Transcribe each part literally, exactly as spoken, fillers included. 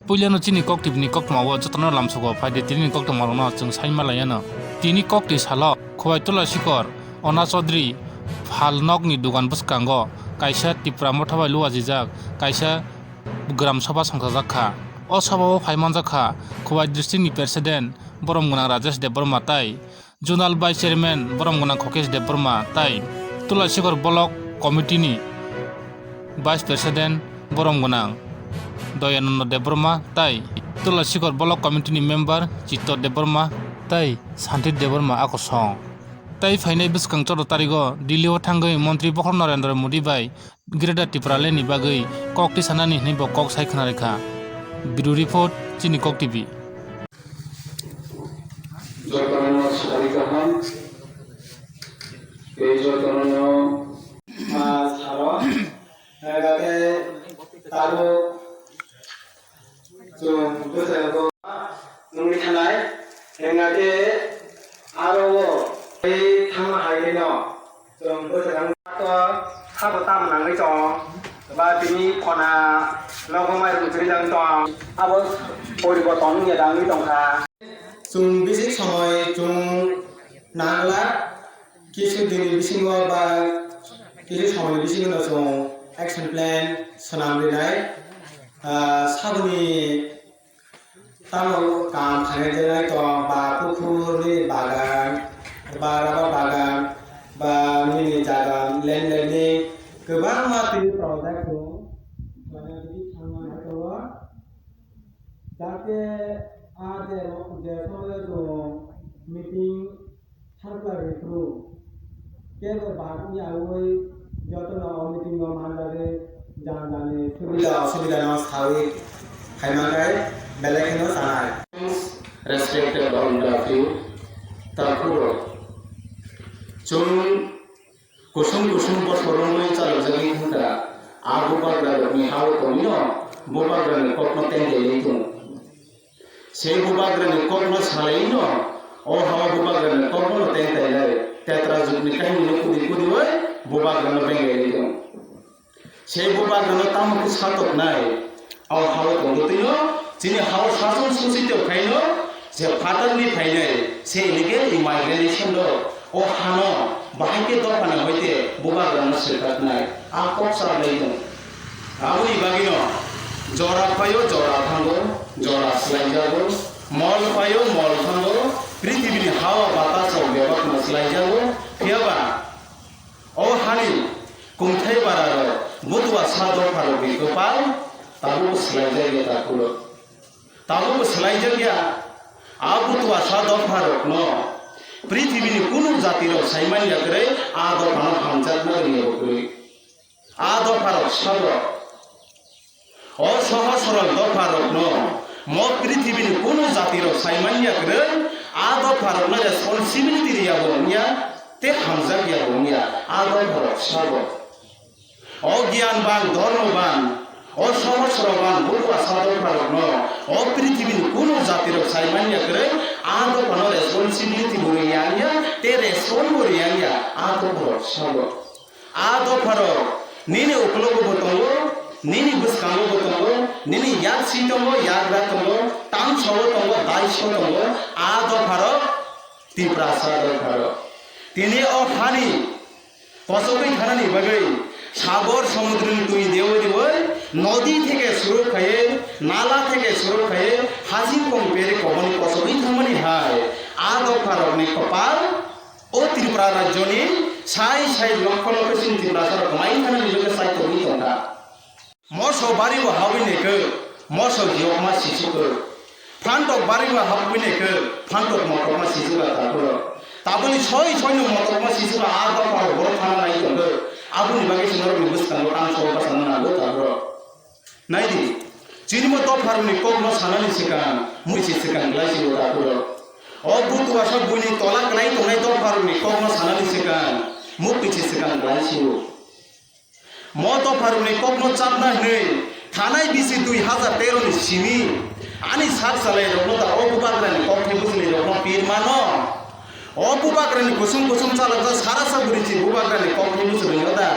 Puilano chini kok tibini koktwmao jotono lamsogo phaidi tinini koktwmarokno chwng saima laiyano. Tini kokti salo Khowai Tulasikor Ona Chaudhary phalnokni dugan bwskango kaisa Tipra Motha bai luajijak kaisa gram sabha songchajak kha. O sabhao phai manjak kha Khowai districtni president borom gwnang Rajesh Debbarma tai Zonal Vice Chairman borom gwnang Khokesh Debbarma tai Tulasikor Block Committee ni Vice President borom gwnang Doyananda Debbarma tai Tulasikor Block Committee ni member Chitto Debbarma tai Santit Debbarma a kosong. Tai phainai bwskang choudo tarigo Delhi o thangwi Montri Bokhorok Narendra Modi bai Greater Tipraland ni bagwi kok tisanani hwnwi bo kok sai khna rwkha. Bureau Report, chini Kok T V. Jotono sari kaham, tei jotono, ah, saro, hingkhe tabuk chwng bwskango nungwi thanai, hingkhe aro o tei thangma hai no. Chwng bwswk ang to sabo tam nangwi tong, ba tini khona nogo mai rwngchwk nang tong, abo poriborton wngya da wngwi tongkha. Chwng bisi somoi chwng nangla, kisu dini bisingo ba kisu somoi bisingo no chwng action plan swnam rinai, ah, saboni Tamo kam khainai tong ba pukhurni bagan, ba rubber bagan, ba nini jaga land landni kwbangma tini project tongo. Mane tini thangma hai tongo. Jate a je, je somoyo tongo meeting Circular ripru kebo bagwi awi jotono o meeting o manjagwi jani jani subida osubida no sawi phaimangkhai belai kheno chanai. Respected all of you, takhurok, chwng kusung kusung bosor romwi chalokjagwi thangkha, a bubagra rokni ha-o tongwino bubagra ni kokno tengkhe tongo. Se bubagrani kokno salaino, o hao bubagrani kokno teng tailai, tetra jugni kahinino kudi kudi bai bubagrano benglai tongo. Se bubagrano tamo khe satoknai, o hao tongwi tino, chini hao sason susi tongkhaino, je phatarni phainai, se illegal immigration rok, o hano bahai khe dophani hoite bubagrano swkaknai, a kok salai tongo. Aboni bagwino jora phaio jora thango, jora swlaijago, mol phaio mol thango, prithibini hawa batas rok bebakno swlaijago, phiyaba o hani kungthai bararok butua sa dopharokni kwpal tabukbo swlaijakya takhurok. Tabukbo swlaijakya, a butua sa dopharokno prithibini kunu jatirok saimanya kwrwi a dophano hamjakna rwngya bo kwrwi. A dopharok sabo. O sohor sorol dopharokno mo prithibini kunu jatirok saimanya kwrwi, a dopharokno responsibility rwya bo wngya, tei hamjakya bo wngya, a dopharok sabo. O giyan ban, dhormo ban, o sohor sorol ban butua sa dopharokno o prithibini kunu jatirok saimanya kwrwi, a dophano responsibility bo rwya wngya, tei respond bo rwya wngya, a dopharok sabo. A dopharok nini uklogo bo tongo, nini bwskango bo tongo, nini yaksi tongo, yagra tongo, tamso tongo, daiso tongo, a dopharok Tiprasa dopharok. Tini o hani kochogwi thanani bagwi sagor somudroni twi deoi deoi, nodi theke suru khaiwi, nala theke suru khaiwi, hasing kong peri koboni kochogwi thangmani hai a dopharokni kwpal. O Tripura rajyoni sai sai lokho lokho chini Tiprasa rok mai thana ni loge sai tongwi tongkha. Moso bari bo habwi naikhe, moso hiyokma sisukhe. Phantok bari bo habwi naikhe, phantok motokma sisukha takhurok. Taboni soi soi no motokma sisukha a dopha rok borok thana nai tongkhe. Aboni bagwi se norokni bwskango tang sok bachana nango takhurok. Naidi, chini mo dopharokni kokno sanani swkang, mui se swkang glai sio takhurok. O butuasa buini tola kwlai tongnai dopharokni kokno sanani swkang, mukti se swkang glai sio. Mo dopharokni kokno chapna hwnwi thanai bisi dui hazar tero ni simi ani sak salairokno da o bubagrani kokthai bwchwlairokno pir mano. O bubagrani kusum kusum chalokjak sara sa bwrwi si bubagrani kokthai bwchwlaino da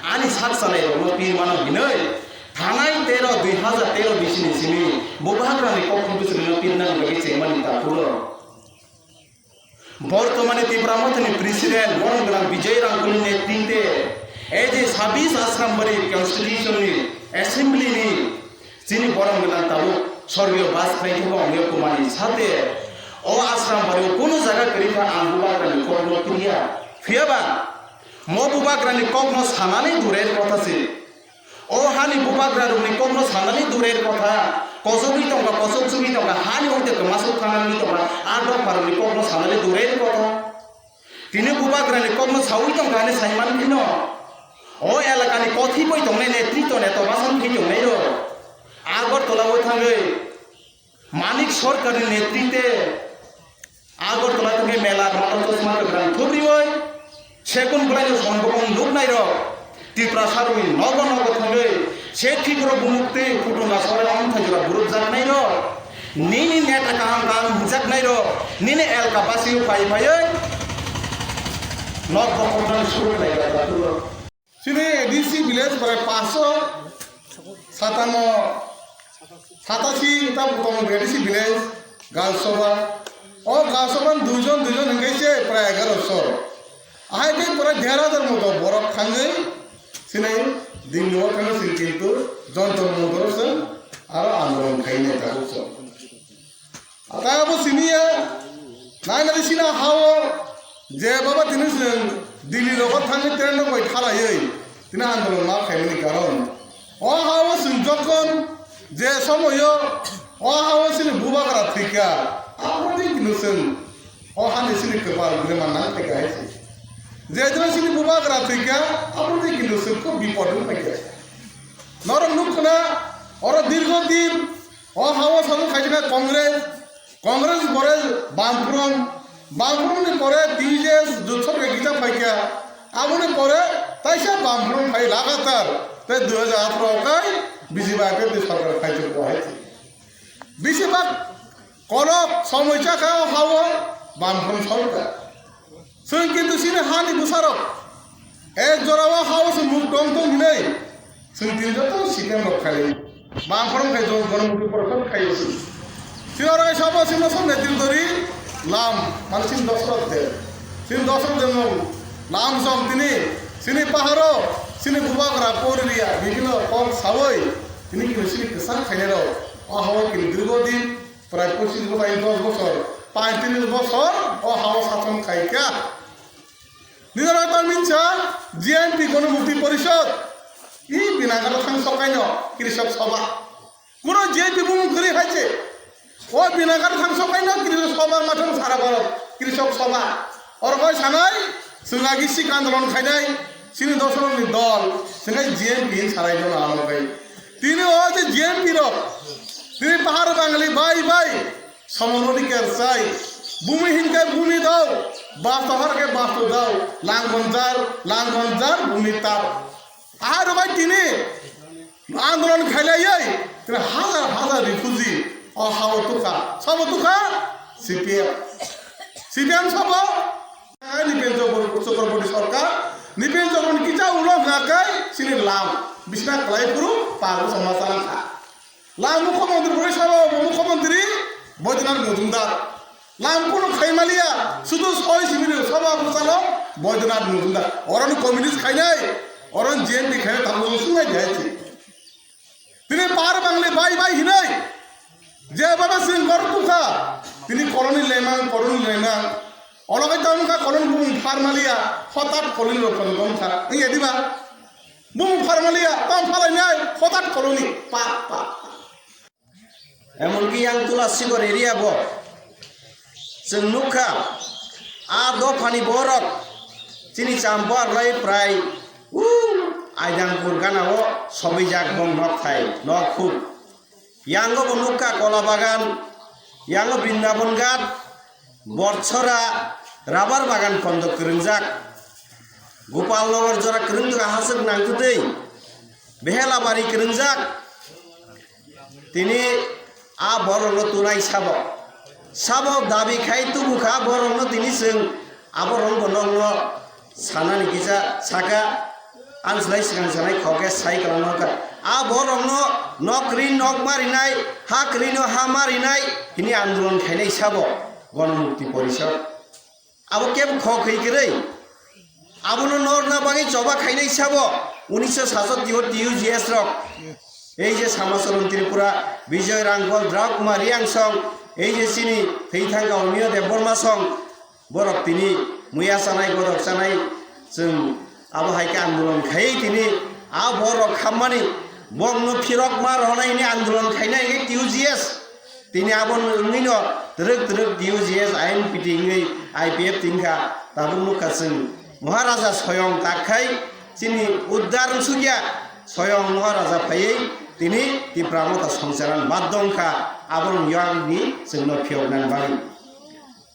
ani sak salairokno pir mano hinwi Thanai tero dui hazar tero bisini simi Bubagrani kok khumtu srwino pirnani bagwi chengmani takhuro. Bortomani Tipra Mothani President borom gwnang Bijoy Rangkholi netrite, ei je sabis Asrambari Constitution ni Assembly ni chini borom gwnang tabuk sorgiyo Bajpai thebo ongyo kumani sate o Asrambari o kunu jaga kwrwi kha ang Bubagrani kokno kriya. Phiyaba mo Bubagrani kokno sanani durer kotha se. O hani Bubagrarokni kokno sanani durer kotha, kosogwi tongkha, kosok sugwi tongkha, hani hoite kwmasuk thanani tongkha, a dopharokni kokno sanani durer kotha. Tini Bubagrani kokno saui tongkha hwnwi saiman phino. O elakani kothiboi tongnai netrito neto basan phai tongnairok Agartala o thangwi Manik Sarkarni netrite Agartala thangwi mela rwmani chosma kwkhwrang thubriwi sekun bwlaino songbokong nuknairok Tiprasarokni nogo nogo thangwi se Tripura bumukti kutunga sorai omthai jora burupjaknairok nini neta kaham kaham hwnjaknairok nini elka basio phai phaiwi nok bokhoknani suruk lai gajak. Chini A D C village pore paso satano satasi ta butong A D C village Galsoba. O Galsoba duijon duijon hingke se pore egaroso. Ahai ke pore der hajar moto borok thangwi chini Dilli o thangwi chini kintu jontor montor se aro andolon khainai tabuk se. Ata abo siniya, nai nai sina hao, je baba tini sing Delhi rogo thangwi train rok bai khalaiwi, tini andolon ma khaimani karon. O hao sing jokhon je somoyo, o hao sini bubagra thwikha, abo tini kino sing, o hani sini kwpal gure man nang thwikha hai se. Je jora sini bubagra thwikha, abo tini kino sing khub bipod wng phaikha. Norok nukkha na, oro dirgo din, O hao sajwk khaijak kha Congress, Congress ni pore Bamfront, Bamfront ni pore T J S jot sorkar kisa phaikha, aboni pore taisa Bamfront phai lagatar, tei dui hajar atharo kai B J P I P F ni sorkar phaijak bo hai. Bisi bak kolok somoi chakha o hao Bamfront sorkar. Chwng kintu chini hani bwsarok ek jorao hao se muk tong tong hinwi chwng tini joto sitem rok khai. Bamfront khai jon-, Janamukti Porishad khai se. Chini oro sabo chini som netrito ri lam, mane chini Dosrot de. Chini Dosrot de mung lam som tini chini paharo chini bubagra poriya bibino kok sawi tini kini chini kwchang khainai rok. O hao kini dirgo din prai pochis bosor, dos bosor, paitris bosor o hao sason khai kha. Nini rok tang minsa G N P Ganamukti Porishad. I binagaro thang sokaino Krishok Sabha. Kuro G N P bumung kwrwi hai se. O binagaro thang sokaino Krishok Sabha mathang sara baro Krishok Sabha. Oro koi sanai, chwng agi sik andolon khainai, chini dosorokni dol, chwng ai G N P hin sarai dono amo kai. Tini o je G N P rok, tini pahar bangli bai bai, Somononi kersai, bumi hinke bumi dao, basto harke basto dao, langgonjar, langgonjar bumi tao. Ahai rok bai tini andolon khailaiwi tini hazar hazar refugee o hao tukha. Sabo tukha? C P M. C P M sabo? Nipen Chakra-, Chakraborty sarkar, Nipen Chakraborty kisa ulo hwnakai chini lam bisna kwlai phuru pago sama salangkha. Lam mukhyamantri bwrwi sabo bo mukhyamantri Baidyanath Majumdar. Lam kunu khaimaliya, sudu soi sibiri soba bwsalo Baidyanath Majumdar. Oroni communist khainai, oroni G N P khainai tabuk sungai dihachi. Tini par bangli bai bai hinai. Je baba sing gor tukha. Tini koloni lemang, koloni lemang. Olokai tamungkha koloni bumung pharmaliya, hotat koloni rok koloni bongkha. Iya diba? Bumung pharmaliya, tam phalainai, hotat koloni. Pa, pa, pa. Emonki yang Tulasigor area bo chwng nukha, a dophani borok chini chambo arlai prai u Aidangpur ganao sobijak bong nok thai nok khuk. Yango bo nukha Kola Bagan, yango Brindabon Ghat, Borchora rubber bagan kondo kwrwngjak. Gopal Nagar jora kwrwng dwkha haswk nangtwtwi. Behelabari kwrwngjak. Tini a borokno tunai sabo. Sabo dabi khai tubukha borokno tini chwng aborokno bo nokno sanani kisa saka. Ang slai swkang sanai khokhe sai kwlangma kha. A borokno nok ri nok marinai, ha kwrwino ha marinai hini andolon khainai sabo Ganamukti Porishad. Abo kebo kho khe kwrwi. Abono norna bagwi choba khainai sabo unisho sasoti o T U G S rok. Ei je Samacharan Tripura, Bijoy Rangkhol, Drau Kumar Reang song, ei je chini thwi thangka Omiyo Debbarma song, borok tini muya chanai, godok chanai, chwng abo hai khe andolon khai tini a borok khammani bokno phirok ma rwnai hini andolon khainai hini T U G S. Tini abo wngwino twrwk twrwk T U G S, I N P T wngwi I P F T wngkha. Tabuk nukha chwng Maharaja soyong tak khai chini uddar wngsukya, soyong Maharaja phaiwi tini Tipra Motha songcharan baddo wngkha. Abo wngwini chwngno phiyoknani bagwi.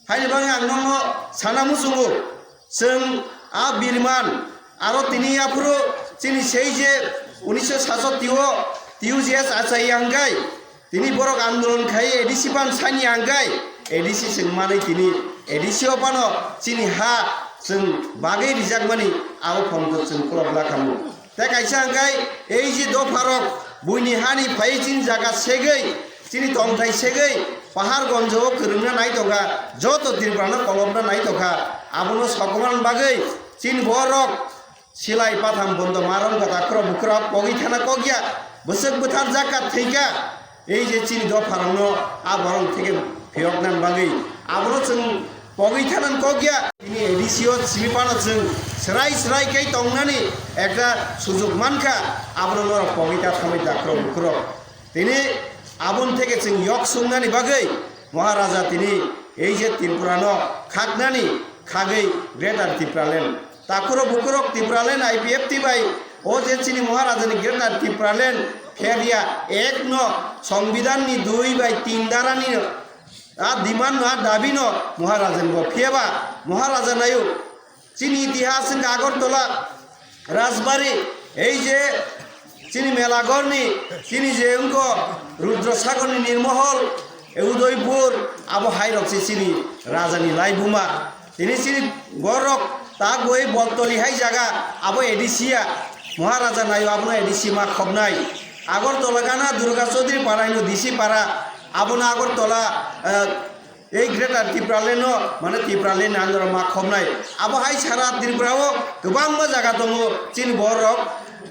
Haini bagwi ang nono sana muchungo, chwng a birman aro tini aphuru chini sei je unisho sasoti o T U G S achai ya hwnkhe, tini borok andolon khai A D C phan sani ya hwnkhe, A D C chwng manwi tini A D C o phano chini ha chwng bagwi rijakmani abo phongo chwng khulok lakhamu. Tei kaisa hwnkhe ei je dopharok buini hani phaiwi chini jaga segwi, chini tongthai segwi, pahar gonjo o kwrwngna nai tongkha, joto Tripurano kolopna nai tongkha, abono sokomorna bagwi chini borok silai patham bondo marom gata khoro bukhoro pogwi thana kokya, bwswk bwthar jakha thwikha. Ei je chini dopharokno a borok theke phiyokna bagwi abono chwng pogwi thanan kokya. Tini A D C o simi phano chwng swrai swrai khe tongnani ekta sujuk mankha, abono norok pogwi ta thamwi ta khoro bukhoro. Tini aboni theke chwng yok sungnani bagwi Maharaja tini ei je Tripurano khaknani khagwi Greater Tipraland. Takhurok bukhurok Tipraland I P F T bai o je chini Maharajani Greater Tipraland pherya ek no Songbidanni dui bai tin darani a demand no, a dabi no Maharajani bo phiyaba Maharaja nayo chini itihas wngkha Agartala, Rajbari, ei je chini Melagorni, chini je wngkho Rudra Sagorni Nirmohol, Udaipur, abo hai rok se chini rajani laibuma. Tini chini borok tak boi Boktoli hai jaga abo A D C ya, Maharaja nayo abono A D C ma khobnai. Agartala gana Durga Chaudhary Para hino D C Para, abono Agartala, eh, ei Greater Tipraland no, mane Tipraland ni under o ma khobnai. Abo hai sara Tripura o kwbangma jaga tongo, chini borok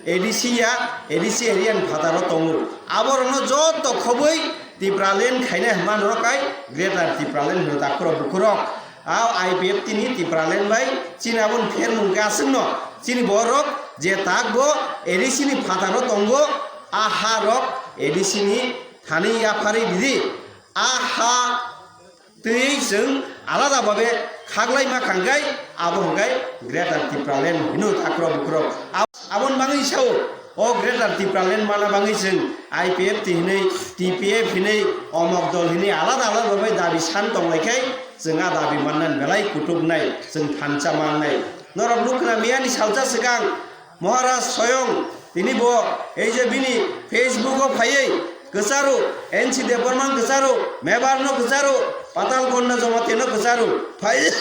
A D C ya, A D C area ni phataro tongo. Aborokno joto khobwi Tipraland khainai hwnma norok kai Greater Tipraland hwno takhurok bukhurok. A I P F T ni Tipraland bai chini aboni phermung khe aswkno chini borok je takbo A D C ni phataro tongo, a ha rok A D C ni thani yapharwi ridi. A ha twi chwng alada babe khaklai ma khangkhai abo hwnkhe Greater Tipraland hino takhurok bukhurok. Ab-, aboni bagwi sao o Greater Tipraland mana bagwi chwng I P F T hinwi, T P F hinwi, omok dol hinwi alada alada bai dabi san tonglaikhai chwng a dabi mannani belai kutuknai, chwng thansa mannai. Norok nukna miyani salsa swkang Maharaj soyong tini bo ei je bini Facebook o phaiwi kwcharo, N C Debbarma kwcharo, Mebar no kwcharo, Patal Konna Jamatia no kwcharo phai,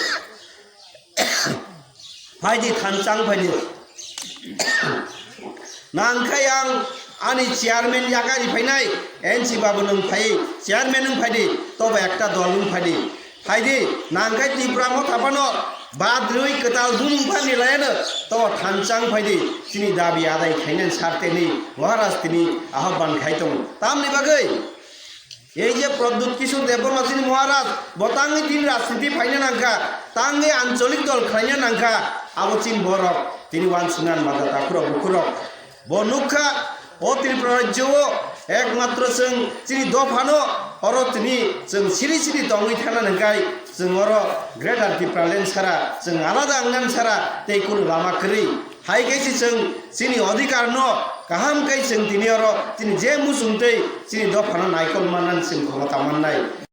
phaidi thansa wng phaidi. Nangkhai ang ani chairman yakarwi phainai, N C Babu nwng phai chairman wng phaidi, tobo ekta dol wng phaidi. Phaidi, nangkhai Tipra Motha phano badrwi kwtal bumung pha milaiano to thansa wng phaidi, chini dabi adai khainani sarte ni Maharaj tini ahobban khai tongo. Tamni bagwi ei je Pradyut Kishore Debbarma chini Maharaj, bo tangwi tini rajniti phaina nangkha, tangwi ancholik dol khlaina nangkha, abo chini borok tini wansuknani mada takhurok bukhurok. Bo nukha, o Tripura rajyo o ekmatro chwng chini dophano oro tini chwng siri siri tongwi thana hwnkhe chwng oro Greater Tipraland sara chwng alada wngnan sara tei kunu lama kwrwi. Hai khe se chwng chini odhikar no kaham khe chwng tini oro chini je muchung tei chini dophano naikol mannan chwng khomota mannai.